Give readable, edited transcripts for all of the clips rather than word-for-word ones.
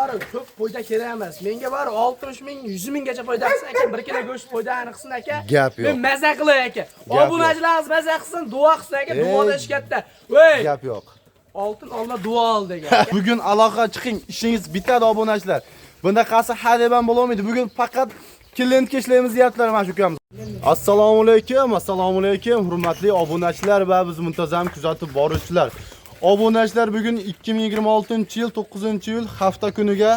Bari ko'p foyda kerak emas. Menga bari 60 ming, 100 minggacha foyda qilsin aka, bir kilo go'sht foydani qilsin aka. Gap yo'q. Men maza qilay aka. Gap Obunachilarimiz maza qilsin, duo qilsin aka, Ey. Duoda ish katta. Voy, Gap yo'q. Oltin olma duo ol degan. Bugun aloqa chiqing, ishingiz bitadi, obunachilar. Bunaqasi hadeb ham bo'lolmaydi. Bugun faqat klientga ishlaymiz deyaptilar mana shu ukamiz. Assalomu alaykum, assalomu alaykum, hurmatli obunachilar va biz muntazam kuzatib boruvchilar. Obunachilar, bugun 2026-yil 9-iyul, hafta kuniga,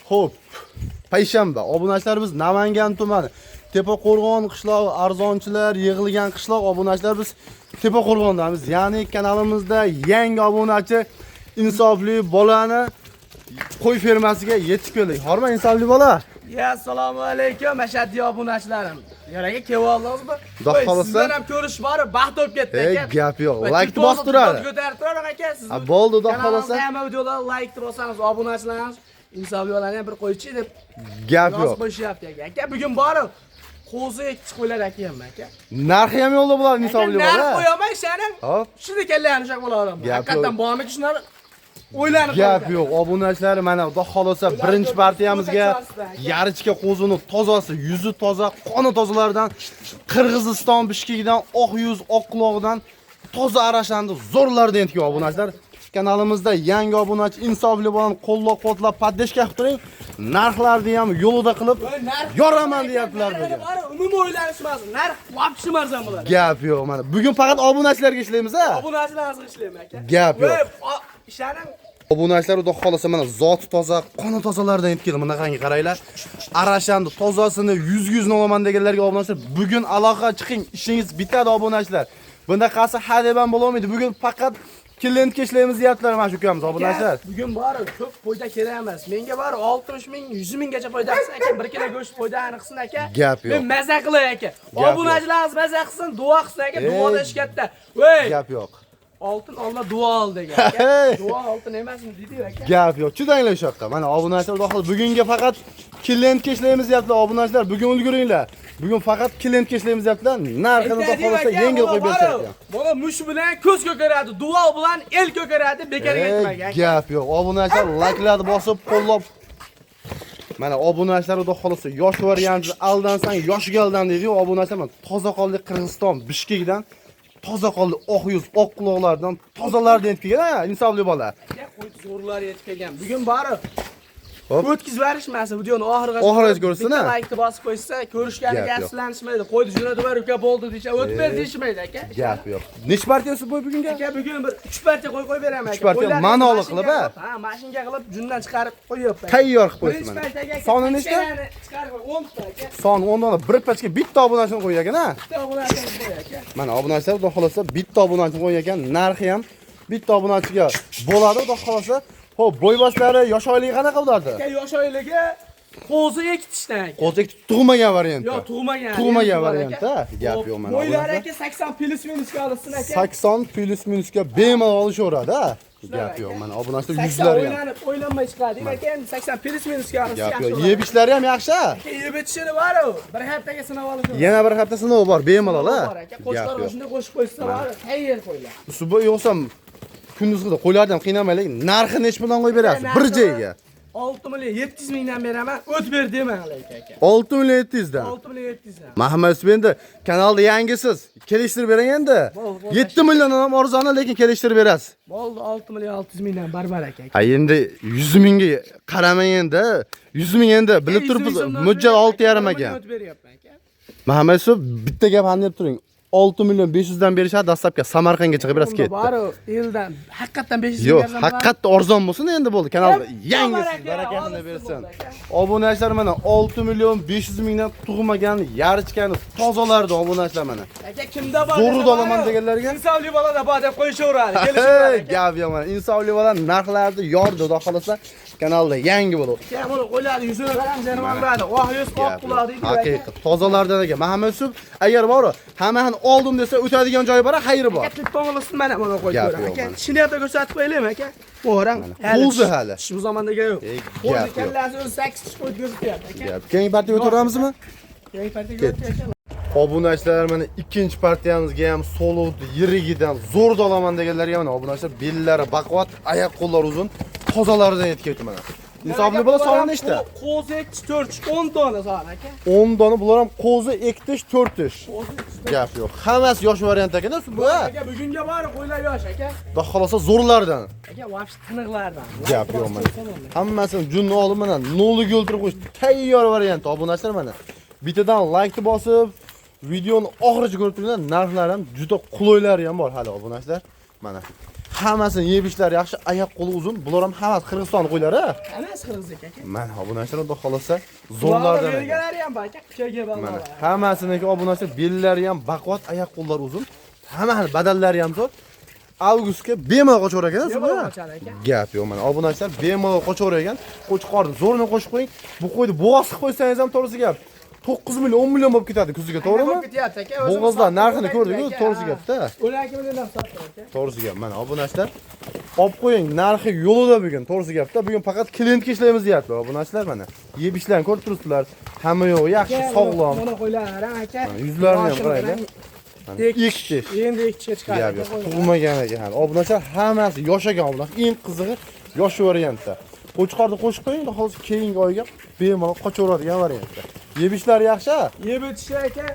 xo'p, payshanba. Obunachilar, biz Namangan tumani Tepaqo'rg'on qishlog'i, arzonchilar yig'ilgan qishloq. Obunachilar, biz Tepaqo'rg'ondamiz. Ya'ni kanalimizda yangi obunachi Insofli bolani qo'y fermasiga yetib keldik. Horma, Insofli bola. Ya, assalomu alaykum, ashaddiy obunachilarim. Yaraga kelib oldingizmi? Xudo Voy, xohlasa. sizlar ham ko'rish bori baxt bo'lib ketdi Ey, aka. gap yo'q. Voy, Laykni telefonni bosib turadi. Ko'tarib turadi aka. Siz Ha, bo'ldi, xudo kanalimizda xohlasa. Hamma videolar laykni bosamiz, obunachilarimiz Insofli bolani ham bir qo'ychi deb Gap yozib yo'q. qo'yishyapti aka. Aka, bugun borib qo'zi ikki qo'ylar akayam aka. Narxi ham yo'lda bo'ladi, Insofli Aka, narx bola. qo'yaman ishanim. Hop. Shuni kallani ushlab qola olaman. Gap Haqiqatan yo'q. bormiki shular o'ylanib Gap qoladi. yo'q. Obunachilar, mana xudo xohlasa birinchi partiyamizga yarichka qo'zini tozasi, yuzi toza, qoni tozalardan, Qirg'iziston Bishkekidan, oq yuz, oq qulog'idan toza arashandi zo'rlardan yetgan obunachilar. Kanalimizda yangi obunachi Insofli bolani qo'llab-quvvatlab, поддержка qilib turing. Narxlarni ham yo'lida qilib Voy, narx yoraman deyaptilar Narxini bugun. bori umuman o'ylanishmasin. Narx вообще arzon bo'ladi. Gap yo'q mana. Bugun faqat obunachilarga ishlaymiz ha. Obunachilar ishlayman aka. Gap yo'q. Voy, ishanim. Obunachilar, xudo xohlasa mana zoti toza, qoni tozalardan yetib keldi. Bunaqangi qaranglar. Arashandi tozasini 100 yuzini olaman deganlarga, obunachilar, bugun aloqa chiqing, ishingiz bitadi, obunachilar. Bunaqasi hadeb ham bo'lolmaydi. Bugun faqat klientga ishlaymiz deyaptilar mana shu ukamiz, obunachilar. Aka, bugun bori ko'p foyda kerak emas. Menga bori 60 ming, 100 minggacha foyda qilsin aka, bir kilo go'sht foydani qilsin aka. Gap yo'q. Men maza qilay aka. Gap yo'q. Obunachilarimiz maza qilsin, duo qilsin aka, Ey. Duoda ish katta. Voy, Gap yo'q. oltin olma duo ol degan aka. Hey. Duo oltin emasmi deydi aka. Gap yo'q. Chidanglar shu yoqqa. Mana obunachilar, xudo xohlasa bugunga faqat klientga ishlaymiz deyaptilar obunachilar. Bugun ulguringlar. Bugun faqat klientga ishlaymiz deyaptilar. Narxini xudo Aytadi xohlasa aka, yengil buni qo'yib bori, berishar ekan. Buni mush bilan ko'z ko'karadi, duo bilan el ko'karadi, bekorga Ey, aytmagan. gap yo'q. Obunachilar, layklarni bosib, qo'llab. Mana obunachilar, xudo xohlasa yosh varianti, aldansang yoshiga aldan deydi-yu, obunachilar, mana toza qonli Qirg'iziston Bishkekdan toza qonli oq yuz, oq quloqlardan tozalardan yetib kelgan ha, Insofli bola. Aka, qo'y zo'rlar yetib kelgan. Bugun bori Hop. o'tkazib yuborishmasin, videoni oxirigacha. Oxirigacha ko'rsin, Bitta ha? laykni bosib qo'ysa, ko'rishganiga Gap yo'q. afsuslanishmaydi. Qo'ydi jo'natib yubar, uka bo'ldi deyishadi, o'tib ber Ey. deyishmaydi aka. Gap yo'q. Nechi partiyasi bu bugunga? Aka, bugun bir 3 partiya qo'y qo'yib beraman aka. Uch partiya Qo'ylarni ma'noli mashinga qilib, ha? Ha, mashinga qilib jundan chiqarib qo'yyapman. Tayyor qilib qo'ysin Birinchi mana. partiyaga aka, Soni nechta? pachkalarni chiqarib qo'y, 10 ta aka. Son 10 dona, bir pachka bitta obunachini qo'ygan ekan ha. Bitta obunachini qo'y aka. Mana obunachilar, xudo xohlasa bitta obunachini qo'ygan ekan, narxi ham bitta obunachiga bo'ladi, xudo xohlasa. Xo'p, bo'yboshlari, yosh oyligi qanaqa ulardi? Aka, yosh oyligi qo'zi ikki tishdan aka. Qo'zak tug'magan variantda. Yo'q, tug'magan. Tug'magan Endi variantda. aka. Gap Xo'p, yo'q mana. Bo'ylari obunachilar. aka 80 плюс minusga olsin aka. 80 плюс minusga bemalol olishaveradi ha. Gap aka. yo'q mana, obunachilar, 80 yuzlari ham. o'ylanib, o'ylanmay chiqadi. Aka, endi 80 плюс minusga olsin. Gap yo'q. Yeb ichishlari ham yaxshi ha. Aka, yeb ichishini bor u. Bir haftaga sinab olish. Yana bir hafta sinov bor bemalol ha. Bor aka. Gap Qo'shqor yo'q. shunday qo'shib qo'ysa bor, tayyor qo'ylar. Subo yo'qsa kunduzgida qo'ylarni ham qiynamaylik. Narxi nechi puldan qo'yib berasiz? Bir joyga. 6 million 700 mingdan beraman. O't ber demang lekin aka. 6 million 700 dan. 6 million 700 dan. Muhammad Yusuf, endi kanalda yangisiz. Kelishtirib bering endi. Bo'ldi, bo'ldi. 7 milliondan ham arzoni, lekin kelishtirib berasiz. Bo'ldi, 6 million 600 mingdan barbar aka. Ha, endi 100 mingga qaramang endi. 100 ming endi bilib turibmiz. Mo'ljal 6,5 ekan. O't beryapman aka. Muhammad Yusuf, bitta gap ham deb turing. 6 million 500 dan berishadi, dastlabki Samarqandga chiqib berasiz, ketdi. Bor, eldan haqiqatdan 500 ming Yo'q, bersam haqiqatda arzon bo'lsin endi, bo'ldi. Kanalda yangisiz, Baraka, barakasini olsin bersin. bo'ldi aka. Obunachilar, mana 6 million 500 mingdan tug'magan yarichkani tozalardi, obunachilar, mana. Aka, kimda bor? Zo'rni desa olaman bor-u, deganlarga? Insofli bolada bor deb qo'yishaveradi. Kelishaveradi. Hey, gap yo'q mana. Insofli bola narxlarni yordi, xudo xolasa kanalda yangi bo'ladi. Aka, buni qo'ylari, yuzini qarang, jonivorlarni. Oq yuz, oq Gap quloq yo'q. deydi aka. Haqiqat tozalardan ekan. Muhammad Yusuf, agar bor, hammasini oldim desa o'tadigan joyi bor, xayri bor. Aka, telefon qilsin, mana buni qo'yib Gap ko'raman. yo'q Aka, mana. tishini ham ko'rsatib qo'yaylikmi aka? Bo'rang. Qo'zi hali. Tish bu zamondagi yo'q. Ey, Qo'zi gap yo'q. kallasi o'zi 8 tish qo'yib ko'rsatyapti aka. Gap. Keyingi partiyaga o'taveramizmi? Keyingi partiyaga Ketdik. o'tdik aka. Obunachilar, mana ikkinchi partiyamizga ham soliq yirigidan zo'r olaman deganlarga mana, obunachilar, bellari baquvvat, oyoq qo'llari uzun, tozalaridan yetib keldi mana. Insofli bola soni nechta? Qo'zi 2 4 10 dona son aka. 10 dona bular ham qo'zi, ektish, to'rtish. Qo'zi Gap yo'q. Hammasi yosh variant ekan bu. Ha. Aka bugunga bari qo'ylar yosh aka. Xudo xolasa zo'rlardan. Aka vobshe tiniqlardan. Gap yo'q mana. Hammasini junni olib mana noliga o'ltirib qo'yish tayyor variant obunachilar mana. Bittadan like bosib, videoni oxirigacha ko'rib turinglar, narxlari ham juda qulaylari ham bor hali obunachilar. Mana. Hammasini yeb ichishlari yaxshi, oyoq qo'li uzun. Bular ham hammasi Qirg'iziston qo'ylari. Hammasi qirg'iz aka. Mana obunachilar xudo xolasa zo'rlardan ekan. Belgilari ham bor aka, kuchaga Mana bor. hammasiniki obunachilar bellari ham baquvvat, oyoq qo'llari uzun. Hammani badallari ham zo'r. Avgustga bemalol qochaverar ekan, Bemalol qochar aka. Gap yo'q mana obunachilar bemalol qochaverar ekan. Qo'chqorni zo'rini qo'shib qo'ying. Bu qo'yni bo'g'oz qilib qo'ysangiz ham to'g'risi gap. 9 million, 10 million bo'lib ketadi kuziga, to'g'rimi? Bo'lib ketyapti aka. O'zimiz Bo'g'ozlar narxini sotib ko'rdik-ku, aka, to'g'risi ha. gapda. 12 milliondan sotdik aka. To'g'risi gap. Mana obunachilar olib qo'ying, narxi yo'lida bugun, to'g'risi gapda. Bugun faqat klientga ishlaymiz deyaptilar obunachilar mana. Yeb ishlarni ko'rib turibsizlar. Hamma yo'q, yaxshi, sog'lom. Mana qo'ylar ham aka. Mana yuzlarini ham Yoshini qaranglar. qarang. Mana Ektish. ektish. Endi ekkishga chiqadi. Gap yo'q. Tug'magan ekan hali. Obunachilar hammasi yosh ekan obunachilar. Eng qizig'i yosh variantda. Qo'chqorni qo'shib qo'ying, hozir keyingi oyga bemalol qochaveradigan variantda. Yeb ishlari yaxshi? Yeb o'tishi aka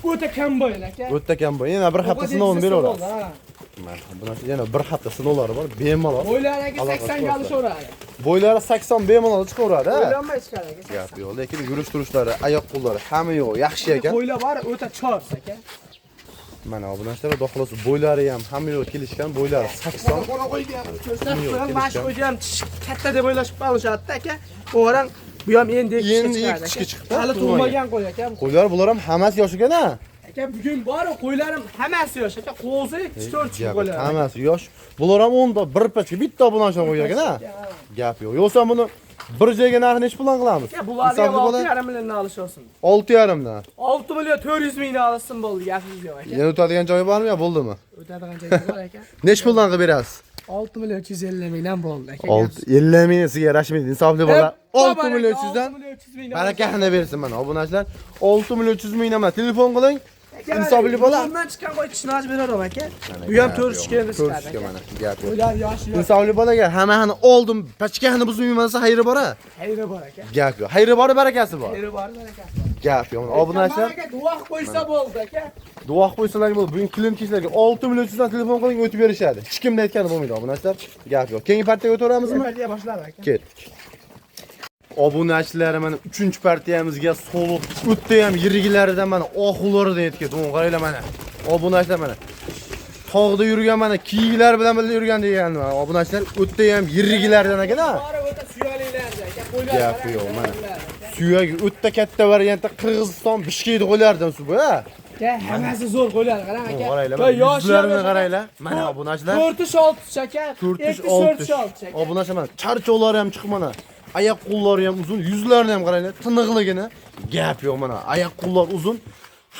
o'ta kam bo'yil aka. O'ta kam bu. Yana bir hafta sinovini beraverasiz. Ha. Mana bunaqa yana bir hafta sinovlari bor, bemalol. Bo'ylari aka Aloqasi 80 ga bor. olishaveradi. Bo'ylari 80 bemalol chiqaveradi. Ha? O'ylanmay chiqadi aka. Gap yo'q, lekin yurish turishlari, oyoq qo'llari hamma yo'q, yaxshi ekan. Qo'ylar bor o'ta chors aka. Mana obunachilar, xudo xolasa bo'ylari ham hamma yo'q kelishgan, bo'ylari 80. Qora qo'yga ham ko'rsatib Yo'q, qo'ygan, mana shu kelishgan. qo'yga ham tish katta deb o'ylashib qolishadi aka. O'g'ran bu ham endi ekkishga Endi chiqadi. ekkishga chiqdi, Hali tug'magan. tug'magan qo'y aka. Qo'ylar bular ham hammasi yosh ekan ha. Aka bugun bor qo'ylarim hammasi yosh aka. Qo'zi 4 Gap, qo'ylar. hammasi yosh. Bular ham 10 ta bir pachka bitta obunachilar qo'ygan ekan ha. Gap yo'q. Yo'qsa buni bir joyga narxini nechi puldan qilamiz? Aka bularni ham Insofli bola 6,5 milliondan olish olsin. 6,5 dan. 6 million 400 mingdan olsin bo'ldi, gapimiz yo'q aka. Yana o'tadigan joyi bormi yo bo'ldimi? O'tadigan joyi bor aka. Nechi puldan qilib berasiz? 6 million 350 mingdan bo'ldi aka. 6 50 ming sizga yarashmaydi. Insofli bola. 6 million 300 dan 6 million 300 mingdan. barakahini bersin mana obunachilar. 6 million 300 mingdan mana telefon qiling. Insofli bola. Bundan chiqqan qo'y tishini ochib beraman aka. Bu ham 4 ga endi 4 chiqadi. ga mana gap yo'q. Ular yosh yosh. Insofli bolaga hammani oldim, pachkahini buzmayman desa xayri bor ha. Xayri bor aka. Gap yo'q. Xayri bor, barakasi bor. Xayri bor, barakasi bor. Gap yo'q. Obunachilar Aka duo qilib qo'ysa bo'ldi aka. duo qilib qo'ysalar bo'ldi. Bugun klientlarga 6 million 300 dan telefon qiling, o'tib berishadi. Hech kimda aytgani bo'lmaydi obunachilar. Gap yo'q. Keyingi partiyaga o'taveramizmi? Partiya boshladi aka. Ketdik. Obunachilar mana 3-partiyamizga sovuq o'tda ham yirgilaridan mana oxularidan yetib ketdi. O'ng qaranglar mana. Obunachilar mana. Tog'da yurgan mana kiyiklar bilan birga yurgan degan mana obunachilar o'tda ham yirgilaridan ekan ha. Bori o'ta suyalilar aka. Qo'ylar. Gap yo'q mana. Suyagi o'tda katta variantda Qirg'iziston Bishkekni qo'ylaridan su bu ha. Aka, hammasi zo'r qo'ylar, qarang aka. Qaranglar, Va mana yosh yuzlarini yosh qaranglar. Mana obunachilar 4 6 aka. 4 4 6 6 aka. Obunachilar mana charchoqlari ham chiqib mana. Oyoq qo'llari ham uzun, yuzlarini ham qaranglar, tiniqligini. Gap yo'q mana. Oyoq qo'llar uzun.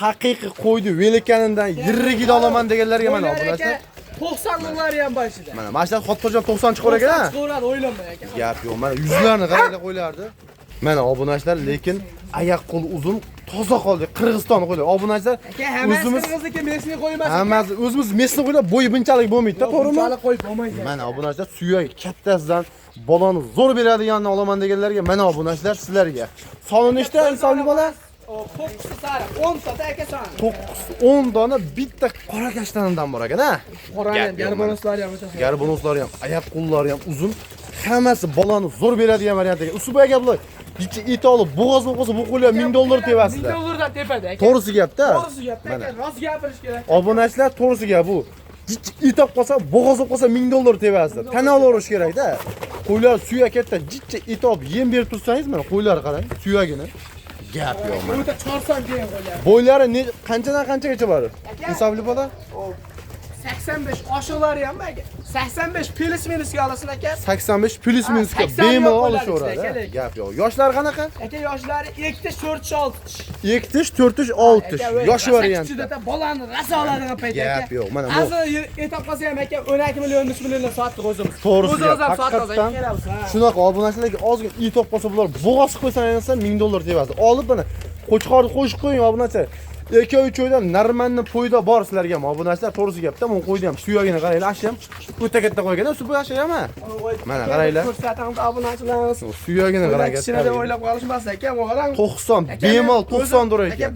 Haqiqiy qo'ydi velikanidan yirigida olaman deganlarga mana Qo'ylar obunachilar. aka 90 minglari ham bor ichida. Mana shu xotqo'jam 90 chiqar ekan ha. Chiqaveradi, o'ylanmay aka. Gap yo'q. Mana yuzlarini qaranglar qo'ylardi. Mana obunachilar, lekin oyoq qo'l uzun, toza qoldi. Qirg'iziston qo'ylar. Obunachilar Aka, hammasi o'zimiz qirg'izniki mesni qo'ymas. hammasi o'zimiz mesni qo'ylar, bo'yi bunchalik bo'lmaydi-da, to'g'rimi? Bunchalik qo'yib bo'lmaydi. Mana obunachilar suyak kattasidan bolani zo'r beradiganini olaman deganlarga mana obunachilar sizlarga. Soni nechta insonli bola? 9 sari, 10 ta aka soni. 9 10 dona bitta qora kashtanidan bor ekan ha. Qorani ham, Gap yo'q, garbonoslari ham o'ta. Garbonoslari ham, oyoq qo'llari ham uzun. Hammasi bolani zo'r beradigan variant ekan. Usuba aka bular bitta it olib bo'g'oz bo'lib qolsa bu qo'llar 1000 dollar tevasida. 1000 dollardan tepada aka. To'g'risi gapda. To'g'risi gapda aka, rost gapirish kerak. Obunachilar to'g'risi gap bu. Jichi it olib qolsa, bo'g'oz bo'lib qolsa 1000 dollar tevasida. Tan olaverish kerak-da. Qo'ylar suyak katta, jichi it olib yem berib tursangiz mana qo'ylar qarang, suyagini. Gap yo'q mana. O'ta chorson keyin qo'ylar. Bo'ylari ne qanchadan qanchagacha bor? Insofli bola? 85 oshiqlari ham aka. 85 plus minusga olasin aka. 85 plus Ha, minusga 80 bemalol yo'q olishaveradi. qo'ylar ichida, Gap yo'q. Yoshlar qanaqa? Aka yoshlari 2 tish, 4 tish, 6 tish. 2 tish, 4 tish, 6 tish. Yosh variantda. Kuchida bolani rosa oladigan payt aka. Gap yo'q, mana bu. Azini etap qolsa ham aka 12 million, 13 milliondan sotdik o'zimiz. To'g'risi O'zimiz gap. ham sotdik Haqiqatdan aka, kelamiz, ha. shunaqa obunachilarga ozgina it olib qolsa bular bo'g'oz qilib qo'ysa aylansa 1000 dollar tevasi. Olib mana qo'chqorni qo'shib qo'ying obunachilar. 2-3 oydan narmanni poyda bor sizlarga ham obunachilar, to'g'risi gapda, bu qo'yni ham suyagini qaranglar, ashi ham o'ta katta qo'ygan, su bu ashi ham. Mana qaranglar. Ko'rsatamiz obunachilarimiz. Suyagini qarang. Kichkina deb o'ylab qolishmasin aka, bu qarang. 90, bemalol 90 dur ekan. Aka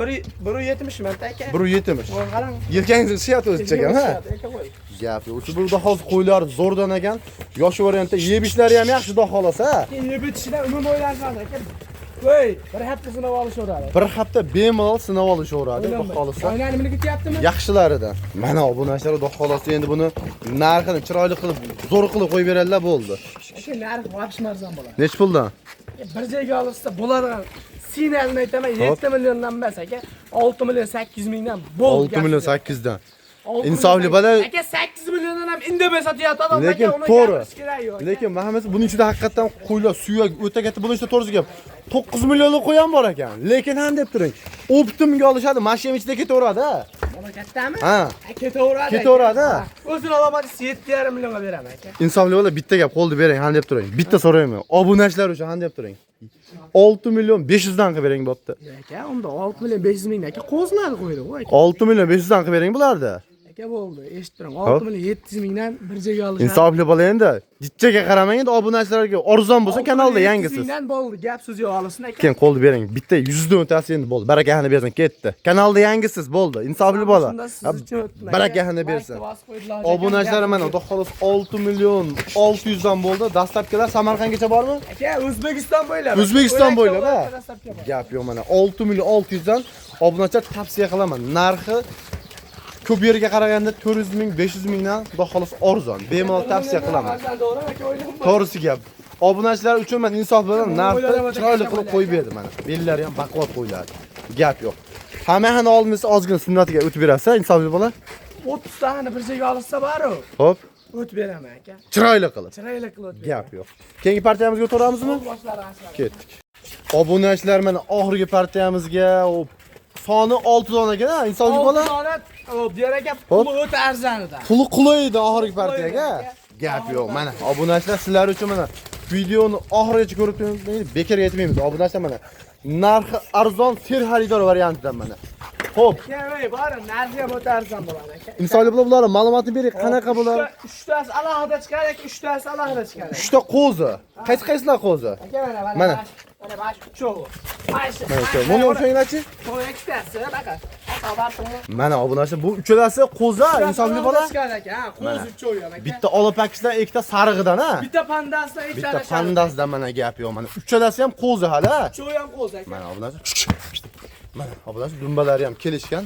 1.70 menda aka. 1.70. Bu qarang. Yelkangiz ishyapti o'zicha ekan, ha? Aka qo'y. Gap yo'q. Shu burada hozir qo'ylar zo'rdan ekan. Yosh variantda yeb ishlari ham yaxshi, xudo xolasa. Yeb ichishdan umuman o'ylanmadi aka. Voy, bir hafta sinab olishaveradi. Bir hafta bemalol sinab olishaveradi, xudo xolasa. Oynani nima ketyaptimi? Yaxshilaridan. Mana obunachilar, xudo xolasa endi buni narxini chiroyli qilib, zo'r qilib qo'yib beradilar bo'ldi. Aka narx vobshe arzon bo'ladi. Nech puldan? Bir joyga olsa bo'ladigan sinalni aytaman, 7 milliondan emas aka, 6 million 800 mingdan bo'ldi. 6 million 800 dan. Insofli bola. Aka 8 milliondan ham indamay sotyapti odam. Lekin to'g'ri. Lekin hammasi buning ichida haqiqatan qo'ylar suyak o'ta katta, buning ichida to'g'risi gap. 9 millionlik qo'y ham bor ekan. Lekin ham deb turing. Optimga olishadi, mashina ichida ketaveradi ha. Bola kattami? Ha. Ketaveradi. Ketaveradi. O'zini olaman 7,5 millionga beraman aka. Insofli bola bitta gap qo'lni bering, han deb turing. Bitta so'rayman. Obunachilar uchun han deb turing. 6 million 500 dan qilib bering bo'pti. Aka, unda 6 million 500 ming aka qo'zlar qo'ydi u aka. 6 million 500 dan qilib bering bularni. Aka bo'ldi, eshitib turing. 6 million 700 mingdan bir joyga olishadi. Insofli bola endi jichaga qaramang, endi obunachilarga arzon bo'lsa kanalda yangisiz. Mingdan bo'ldi, gap so'z yo'q, olsin aka. Keyin qo'lni bering. Bitta 100 dan o'tasi endi bo'ldi. Barakahini bersin, ketdi. Kanalda yangisiz bo'ldi. Insofli bola. Barakahini bersin. Obunachilar mana xudo xolos 6 million 600 dan bo'ldi. Dastlabkilar Samarqandgacha bormi? Aka, O'zbekiston bo'ylab. O'zbekiston bo'ylab, ha. Gap yo'q mana 6 million 600 dan obunachilar tavsiya qilaman. Narxi ko'p yerga qaraganda 400 ming, 500 mingdan xudo xolos arzon. Bemalol tavsiya qilaman. To'g'risi gap. Obunachilar uchun men insof bilan narxni chiroyli qilib qo'yib berdim mana. Bellari ham baquvvat qo'yiladi. Gap yo'q. Hammani oldingiz ozgina sunnatiga o'tib berasiz, insofli bola. 30 tani bir joyga olsa bor-u. Xo'p, o'tib beraman aka. Chiroyli qilib. Chiroyli qilib o'tib. Gap yo'q. Keyingi partiyamizga o'taramizmi? Ketdik. Obunachilar mana oxirgi partiyamizga soni 6 dona ekan, ha, insofli bola. 6 dona, hop, diyor aka, puli o'ta arzon edi. Puli qulay edi oxirgi partiyaga. Gap yo'q. Mana obunachilar sizlar uchun mana videoni oxirigacha ko'rib turing, bekor aytmaymiz. Obunachilar mana narxi arzon serxaridor variantidan mana. Xo'p. Aka, bor, narxi ham o'ta arzon bo'ladi aka. Insofli bola bularni ma'lumotini bering, qanaqa bular? Uchtasi alohida chiqadi aka, uchtasi alohida chiqadi. Uchta qo'zi. Qaysi qaysilar qo'zi? Aka mana Mana. Mana bash uchovi. Mana uchovi. Buni o'lchanglarchi? Bu ikkitasi, baqa. Mana obunachi bu uchalasi qo'zi, insofli bola. Chiqadi aka, ha, qo'zi uchovi ham aka. Bitta olapakisdan, ikkita sarig'idan, ha. Bitta pandasidan, ikkita Bitta pandasidan mana gap yo'q. Mana uchalasi ham qo'zi hali, ha. Uchovi ham qo'zi aka. Mana obunachi. Mana obunachi dumbalari ham kelishgan.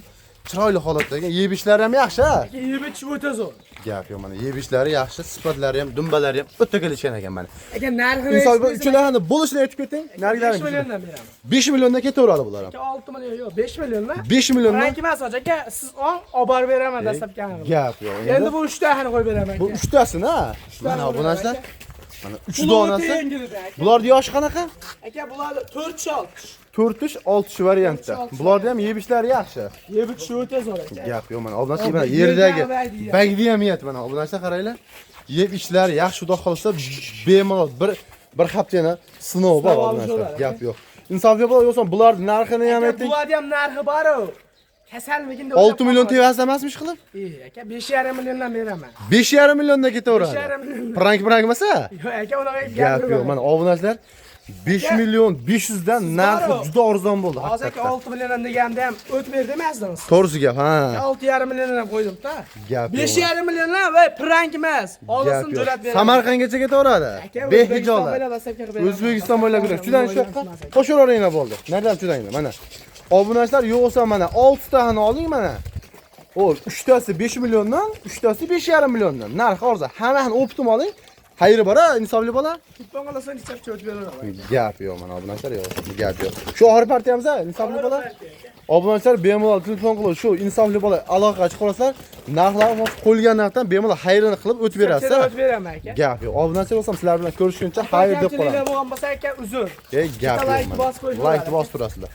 Chiroyli holatda ekan. Yeb ishlari ham yaxshi, ha. Aka, yeb ichib o'ta zo'r. Gap yo'q mana yeb ishlari yaxshi, sifatlari ham, dumbalari ham o'ta kelishgan ekan mana. Aka narxini Inson uchalahani bo'lishini aytib keting. Narxlarini 5 milliondan beraman. 5 milliondan ketaveradi bular ham. Aka 6 million yo'q, 5 milliondan. 5 milliondan. Rank emas aka, siz ong olib borib beraman dastlabkani. Gap yo'q. Endi bu uchtasini qo'yib beraman Bu aka. uchtasini, ha. Mana obunachilar. Mana 3 donasi. Bularning yoshi qanaqa? Aka bular 4-6. 4-6 variantda. Bularni ham yeb ishlari yaxshi. Yeb ichishi o'ta zo'r aka. Gap yo'q mana obunachilar mana yerdagi bagdi ham yeyapti mana obunachilar qaranglar. Yeb ishlari yaxshi, xudo xolasa bemalol bir hafta yana sinov bor obunachilar. Gap yo'q. Insofli bola yo'qsa bularning narxini ham ayting. Bularning ham narxi bor-u. Kasalmikin deb 6 million tevasi emasmish qilib? Aka 5,5 milliondan beraman. 5,5 milliondan ketaveradi. 5,5 million. Prank emas-a? Yo'q aka, unaqa gap yo'q. Mana obunachilar 5 million 500 dan narxi juda arzon bo'ldi. Hozir aka 6 milliondan deganda ham o'tmaydi demasdingiz. To'g'risi gap, ha. 6,5 milliondan ham qo'ydim-da. Gap yo'q. 5,5 milliondan va prank emas. Olsin jo'nat beraman. Samarqandgacha ketaveradi. Behijolat. O'zbekiston bo'ylab yuradi. Chudan shu yoqqa qo'shaveringlar bo'ldi. Nerdan chudanglar mana. Obunachilar yo'qsa mana 6 tani oling mana. O 3tasi 5 milliondan, 3tasi 5,5 milliondan. Narxi arzon. Hammasini optim oling. Xayri bor, insofli bola. Telefon qilasan, hisobchi o'tib beraman. Gap yo'q mana obunachilar yo'q. Gap yo'q. Shu oxirgi partiyamiz, insofli bola. Obunachilar bemalol telefon qilib shu insofli bola aloqaga chiqarasizlar. Narxlar qo'yilgan narxdan bemalol xayrini qilib o'tib berasiz. O'tib beraman aka. Gap yo'q. Obunachilar bo'lsam sizlar bilan ko'rishguncha xayr deb qolaman. Bo'lgan bo'lsa aka uzr. Gap yo'q. Like bosib turasizlar.